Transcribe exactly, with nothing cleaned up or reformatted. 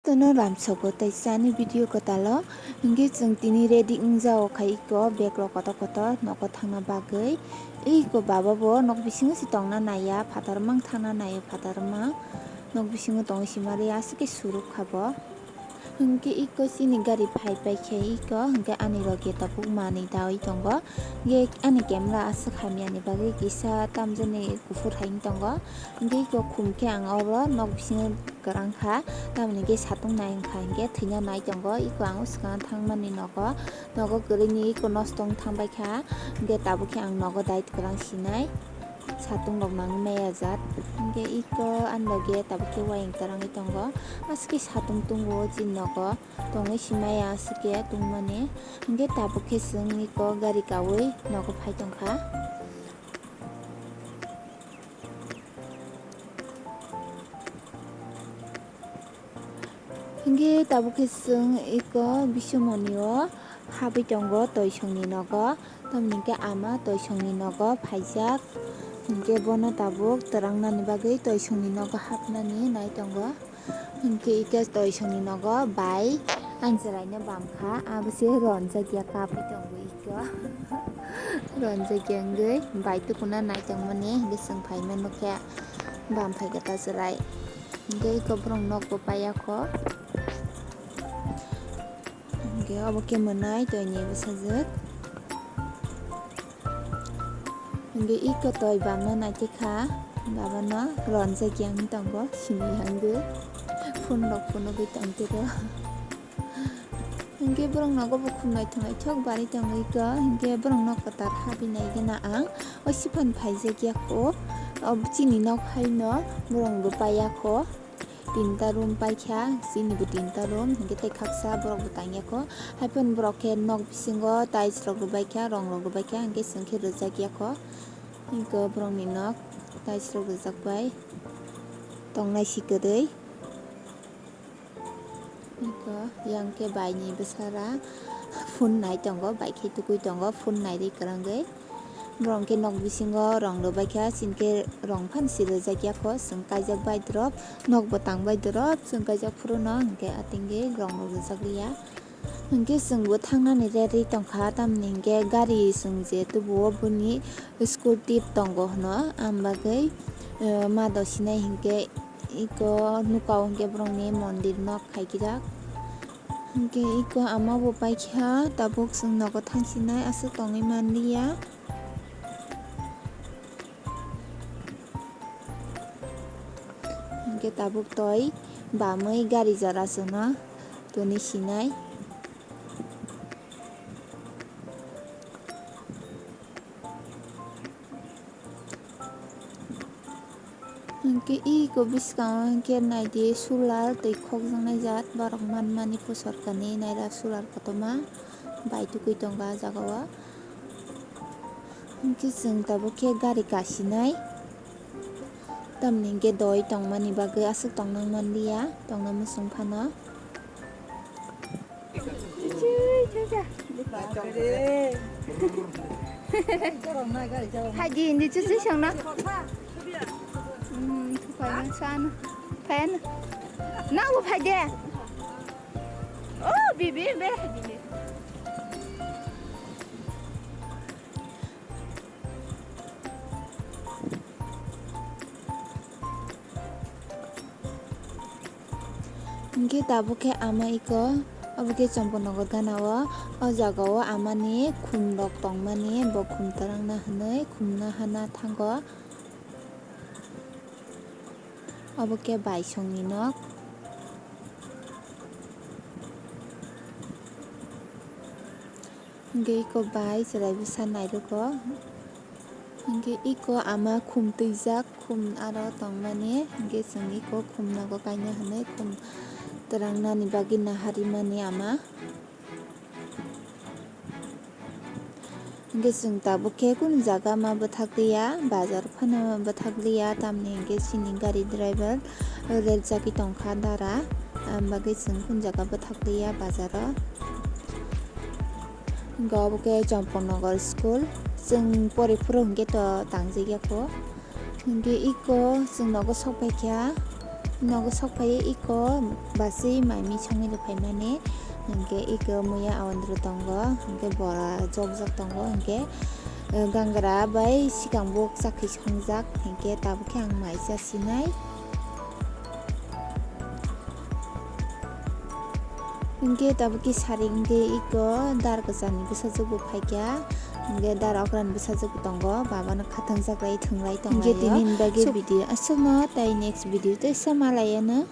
Tono lamsogo tei chani video kwtalo, hwnkhe chwng tini ready wngjao khai iko bag rok kotor kotor nogo thangna bagwi. Iko baba bo nok bisingo se tongna naiya, phatar mang thangna naiya, phatar mang nok bisingo tongwi sima rwya, aswk khe suruk kha bo. Hwnkhe iko chini gari phai paikhe iko, hwnkhe ani loge tabuk manwi dawi tongo. Hwnkhe ani camera aswk hamyani bagwi kisa tamjani kuphur hai wng tongo. Hwnkhe iko khum khe ang oro nok bisingo kwrang kha, tamoni hwnkhe satung nai wngkha, hwnkhe thwina nai tongo. Iko ang swkang thangmani nogo, nogo kwrwini iko nosto wng thangbai kha, hwnkhe tabuk khe ang nogo dait kwrang sinai. Satung rok nangwi maya jat. Hwnkhe iko ani loge tabuk khe uayang tarangwi tongo. Aswk khe satung tongo chini nogo. Tongwi simaya aswk khe tongmani. Hwnkhe tabuk khe chwng iko gari kaui nogo phai tongkha. Hwnkhe tabuk khe chwng iko bisomonio habwi tongo toisongni nogo. Tamoni hwnkhe ama toisongni nogo phaijak. Hwnkhe bono tabuk twrangnani bagwi toisongni nogo hapnani nai tongo. Hwnkhe iko toisongni nogo bai ang chwraino bam kha. Abo se ronjakya kapwi tongo iko. Ronjakya wngwi bai tukuna nai tongmani hwnkhe chwng phaimano khe bam phaikha ta chwrai. Hwnkhe iko borok nokbo paiya kho. Hwnkhe obo khe mwnai toini bwsajwk. Hwnkhe iko toi bamna naitokha, babano ronjakya wngwi tongo sini hwnkhe phone rok phunugwi tongtiro. Hwnkhe borok nogo bo khum naithok naithok barwi tongwi kha, hwnkhe borok nok kwtal habwi nai gana ang o siphang phaijakya kho, o chini nok haino borok bo paiya kho. Tinta room paikha, chini bo tinta room, hwnkhe tei khaksa borok bo tangya kho. Haiphano borok khe nok bisingo tiles rok rwbaikha, rong rok rwbaikha, hwnkhe chwng khe rwjakya kho. Hwnkhe borokni nok tiles rok rwjakbai tongnai si kwrwi. Hwnkhe yang khe baini bwsara phone nai tongo, bai khe tukui tongo, phone nairwi kwrwngwi. Borok khe nok bisingo rong rwbaikha, chini khe rong phano si rwjakya kho, chwng kaijak bai drop, nok bo tang bai drop, chwng kaijak phuru no hwnkhe atingwi rong rok rwjakliya. Hwnkhe chwngbo thangnani ready tongkha, tamni hwnkhe gari chwng je tubuo boni school trip tongo hwno, ang bagwi, eh, ma dosinai hwnkhe iko nukao hwnkhe borokni mondir nok khaikijak. Hwnkhe iko ama bo paikha, tabuk chwng nogo thangsinai aswk tongwi manliya. Hwnkhe tabuk toi bamwi gari jora chwngno toni sinai. Hwnkhe iko bwskango hwnkhe naidi solar twi khokjaknai jat, borok manmani pusorkani naira solar kotorma bai tukui tongo ah jagao. Hwnkhe chwng tabuk khe gari kasinai, tamni hwnkhe doi tongmani bagwi aswk tongnang manliya, tongna muchung phano. Phaidi hindi chuchwi songno. Hmm, phaina sana. Phaina. Nabo phaide. Oh, bibi be. Hwnkhe tabuk khe ama iko, obo khe Chompornagar gana o, o jaga o ama ni khum rok tongmani, bo khum twrwngna hinwi khum nahana thango. Obo khe baisongni nok. Hwnkhe iko bai chwrai bwsa nairugo. Hwnkhe iko ama khum twijak, khum aro tongmani. Hwnkhe chwng iko khum nogo kaina hinwi khum twrangnani bagwi naharimani ama. Hwnkhe chwng tabuk khe kunu jaga ma bwthakliya, bazar phano bwthakliya, tamni hwnkhe chini gari driver rel chagwi tongkha dara, am bagwi chwng kunu jaga bwthakliya bazaro. Hwnkhe obo khe Chompornagar school, chwng poriphuru hwnkhe to tangjakya kho. Hwnkhe iko chwng nogo sokphaikha, Nogo sok phai iko basi mai mi songwi rw phaimani, hinkhe iko muya awandru tongo, hinkhe bora jokjak tongo, hinkhe, eh, gangra bai sikang buk chakhi songjak, hinkhe tabukhe ang mai chasinai. Hinkhe tabukhe sari hinkhe iko dar kwchani bwsajwk bo phaikha, hinkhe dar okrani bwsajwk bo tongo, babano khatangjak lai thwnglai tonglai. Hinkhe tini bagwi video aswkno, tai next video tei sama laiano.